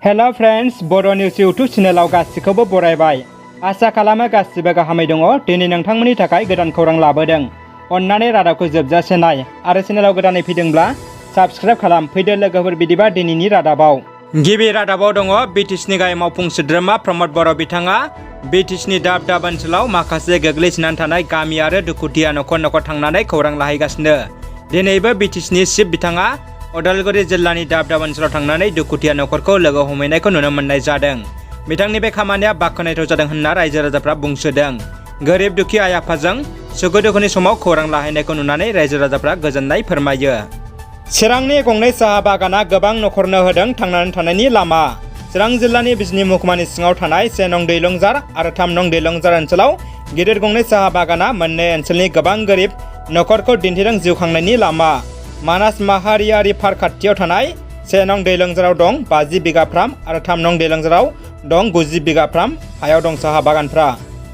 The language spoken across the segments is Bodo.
हेलो फ्रेंड्स, बोरो न्यूज यूट्यूब चैनेलाव गासिखौबो बरायबाय। आसा खालामो गासिबो गाहामै दङ। दिनै नोंथांमोननि थाखाय गोदान खौरां लाबोदों। अन्नानै रादाबखौ जोबजासे नाय आरो चेनेलाव गोदानै फैदोंब्ला साबस्क्राइब खालाम। फैदो लोगोफोर, बिदिबा दिनैनि रादाबाव। गिबि रादाबाव दङ BTRनि गाहाय मावफुं सोद्रोमा प्रमद बर' बिथाङा BTRनि दाब दाब ओनसोलाव माखासे गोग्लैसोनानै थानाय गामि आरो दुखुथिया नखर नखर थांनानै खौरां लाहैगासिनो। दिनैबो BTRनि चिफ बिथाङा उदालगुरि जिल्लानि दाब दाब ओनसोलाव थांनानै दुखुथिया नखरखौ लोगो हमहैनायखौ नुनो मोननाय जादों। बिथांनि बे खामानिया बाख्नायथाव जादों होनना रायजो राजाफ्रा बुंसोदों। गोरिब दुखि आइ आफाजों सुखु दुखुनि समाव खौरां लाहैनायखौ नुनानै रायजो राजाफ्रा गोजोननाय फोरमायो। चिरांनि गंनै साहा बागाना गोबां नखरनो होदों थांनानै थानायनि लामा। चिरां जिल्लानि बिजनी महकुमानि सिङाव थानाय 1 नं दैलंजार आरो 3 नं दैलंजार ओनसोलाव गिदिर गंनै साहा बागाना मोननै ओनसोलनि गोबां गोरिब नखरखौ दिन्थिदों जिउ खांनायनि लामा। मानास माहारियारि पार्क खाथियाव थानाय 1 नं दैलंजाराव दं 50 बिगाफ्राम आरो 3 नं दैलंजाराव दं 90 बिगाफ्राम हायाव दं साहा बागानफ्रा।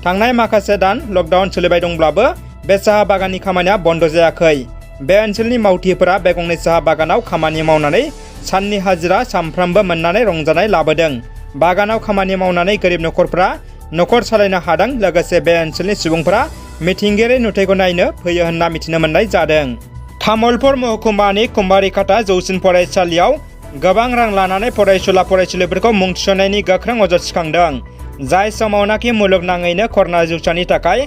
थांनाय माखासे दान लकडाउन सोलिबाय दंब्लाबो बे साहा बागाननि खामानिया बन्द जायाखै। बे ओनसोलनि मावथिफोरा बे गंनै साहा बागानाव खामानि मावनानै साननि हाजिरा सानफ्रामबो मोननानै रंजानाय लाबोदों। बागानाव खामानि मावनानै गोरिब नखरफ्रा नखर सालायनो हादों। लोगोसे बे ओनसोलनि सुबुंफोरा मिथिंगायारि नुथायखौ नायनो फैयो होनना मिथिनो मोननाय जादों। तामुलपुर महकुमानि कुम्बारिकाटा जौसिन फरायसालियाव गोबां रां लानानै फरायसुला फरायसुलिफोरखौ मुं थिसननायनि गोख्रों अजद सिखांदों। जाय समावनाखि मुलुगनाङैनो कर'ना जिउसानि थाखाय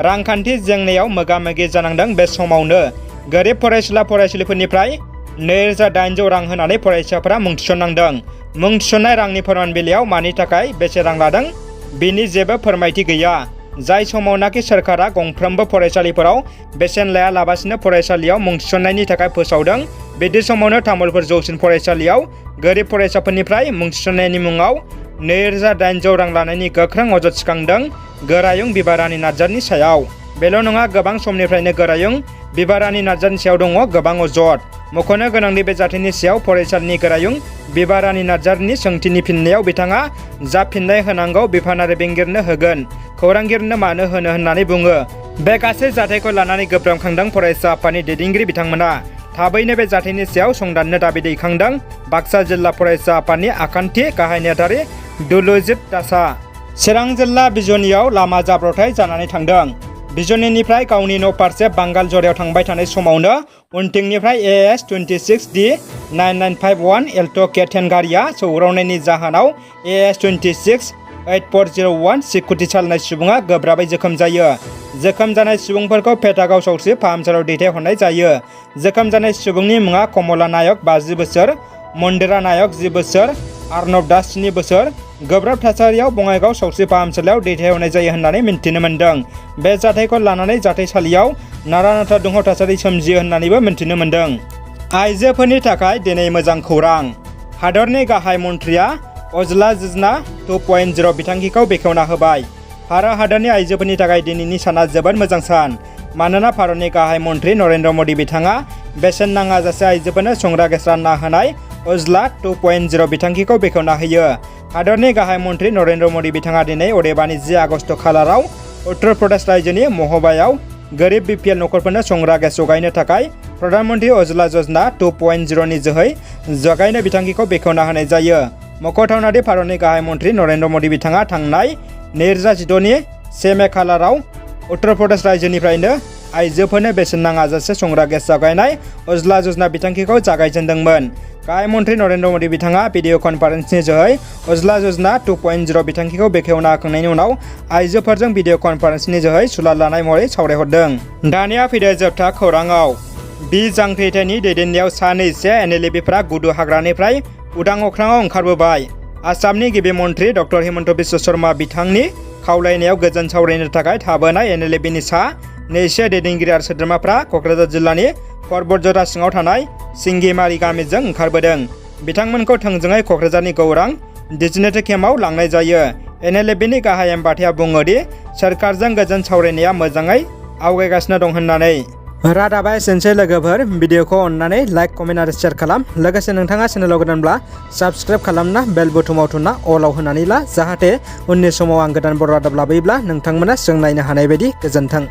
रांखान्थि जेंनायाव मोगा मोगि जानांदों, बे समावनो गोरिब फरायसुला फरायसुलिफोरनिफ्राय 2800 रां होनानै फरायसाफोरा मुं थिसननांदों। मुं थिसननाय रांनि फोरमान बिलाइयाव मानि थाखाय बेसे रां लादों बिनि जेबो फोरमायथि गैया। जाय समावनाखि सोरखारा गंफ्रोमबो फरायसालिफोराव बेसेन लायालाबासिनो फरायसालियाव मुं थिसननायनि थाखाय फोसावदों, बिदि समावनो तामुलपुर जौसिन फरायसालियाव गोरिब फरायसाफोरनिफ्राय मुं थिसननायनि मुङाव 2800 रां लानायनि गोख्रों अजद सिखांदों गोरायुं बिबारानि नार्जारिनि सायाव। बेल' नङा, गोबां समनिफ्रायनो गोरायुं बिबारानि नार्जारिनि सायाव दङ गोबां अजद। मख'नो गोनांदि बे जाथायनि सायाव फरायसालिनि गोरायुं बिबारानि नार्जारिनि सोंथिनि फिननायाव बिथाङा जा फिननाय होनांगौ बिफानारि बेंगिरिनो होगोन, खौरांगिरिनो मानो होनो होननानै बुङो। बे गासै जाथायखौ लानानै गोब्राबखांदों फरायसा आफादनि दैदेनगिरि बिथांमोना। थाबैनो बे जाथायनि सायाव संदाननो दाबि दैखांदों बाक्सा जिल्ला फरायसा आफादनि आखान्थि गाहाय नेहाथारि दुलुजित दासआ। चिरां जिल्ला बिजनीयाव लामा जाब्रबथाय जानानै थांदों। बिजनीनिफ्राय गावनि न' फारसे बांगाल जरायाव थांबाय थानाय समावनो उनथिंनिफ्राय AS 26D 9951 एल्ट' K10 गारिया सौग्रावनायनि जाहोनाव AS 268401 स्कुटि सालायनाय सुबुङा गोब्राबै जोखोम जायो। जोखोम जानाय सुबुंफोरखौ पेटागाव सावस्रि फाहामसालियाव दैथायहरनाय जायो। जोखोम जानाय सुबुंनि मुङा कमला नायक 50 बोसोर, मन्दिरा नायक 10 बोसोर, अर्नब दास 7 बोसोर। गोब्राब थासारियाव बङाइगाव सावस्रि फाहामसालियाव दैथायहरनाय जायो होननानै मिन्थिनो मोन्दों। बे जाथायखौ लानानै जाथायसालियाव नारा नाथा दुंहाव थासारि सोमजियो होननानैबो मिन्थिनो मोन्दों। आइजोफोरनि थाखाय दिनै मोजां खौरां। हादरनि गाहाय मन्थ्रिया उज्ज्वला योजना 2.0 बिथांखिखौ बेखेवना होबाय। भारत हादरनि आइजोफोरनि थाखाय दिनैनि साना जोबोद मोजां सान। मानोना भारतनि गाहाय मन्थ्रि नरेन्द्र मोदी बिथाङा बेसेन नाङाजासे आइजोफोरनो संग्रा गेस रानना होनाय उज्ज्वला 2.0 बिथांखिखौ बेखेवना होयो। हादरनि गाहाय मन्थ्रि नरेन्द्र मोदी बिथाङा दिनै अदेबानि 10 आगस्ट खालाराव उत्तर प्रदेश रायजोनि महबायाव गोरिब BPL नखरफोरनो संग्रा गेस जगायनो थाखाय प्रधान मन्त्रि उज्ज्वला योजना 2.0 नि जोहै जगायनो बिथांखिखौ बेखेवना होनाय जायो। मख'थावनादि भारतनि गाहाय मन्थ्रि नरेन्द्र मोदी बिथाङा थांनाय 2016 नि 1 मे खालाराव उत्तर प्रदेश रायजोनिफ्रायनो आइजोफोरनो बेसेन नाङाजासे संग्रा गेस जगायनाय उज्ज्वला योजना बिथांखिखौ जागायजेनदोंमोन। गाहाय मन्थ्रि नरेन्द्र मोदी बिथाङा भिडिअ कनफारेन्सनि जोहै उज्ज्वला योजना 2.0 बिथांखिखौ बेखेवना होखांनायनि उनाव आइजोफोरजों भिडिअ कनफारेन्सनि जोहै सुलाद लानाय महरै सावरायहरदों। दानिया फैदो जोबथा खौराङाव। बि जांख्रिथायनि दैदेननायाव सा 2 NLBफ्रा गुदु हाग्रानिफ्राय उदां अख्राङाव ओंखारबोबाय। आसामनि गिबि मन्थ्रि डक्टर हिमन्त बिश्व शर्मा बिथांनि खावलायनायाव गोजोन सावरायनो थाखाय थाबोनाय NLBनि सा 2 दैदेनगिरि आरो सोद्रोमाफ्रा क'क्राझार जिल्लानि पर्बतजरा सिङाव थानाय सिंगिमारि गामिजों ओंखारबोदों। बिथांमोनखौ थोंजोङै क'क्राझारनि गौरां डिटेनशन केम्पआव लांनाय जायो। NLBनि गाहाय एमबाथिया बुङोदि सोरखारजों गोजोन सावरायनाया मोजाङै आवगायगासिनो दं होननानै। रादाबा एसेनोसै लोगोफोर। भिडिअखौ अननानै लाइक, कमेन्ट आरो शेयार खालाम। लोगोसे नोंथाङा चेनेलाव गोदानब्ला साबस्क्राइब खालामना बेल बुथुमाव थुना अलाव होनानै ला, जाहाथे उननि समाव आं गोदान बर' रादाब लाबोयोब्ला नोंथांमोना जों नायनो हानाय बायदि। गोजोन्थों।